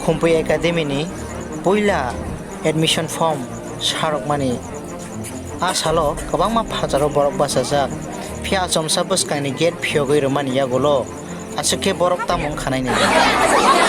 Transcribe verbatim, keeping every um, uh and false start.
Khumpui Academy ni puila admission form sarokmani a salo kwbangma phataro borok bachajak, phiya achomsa bwskangni gate phiyogwi rwmani yagulo aswk khe borok tamo wngkha nainani.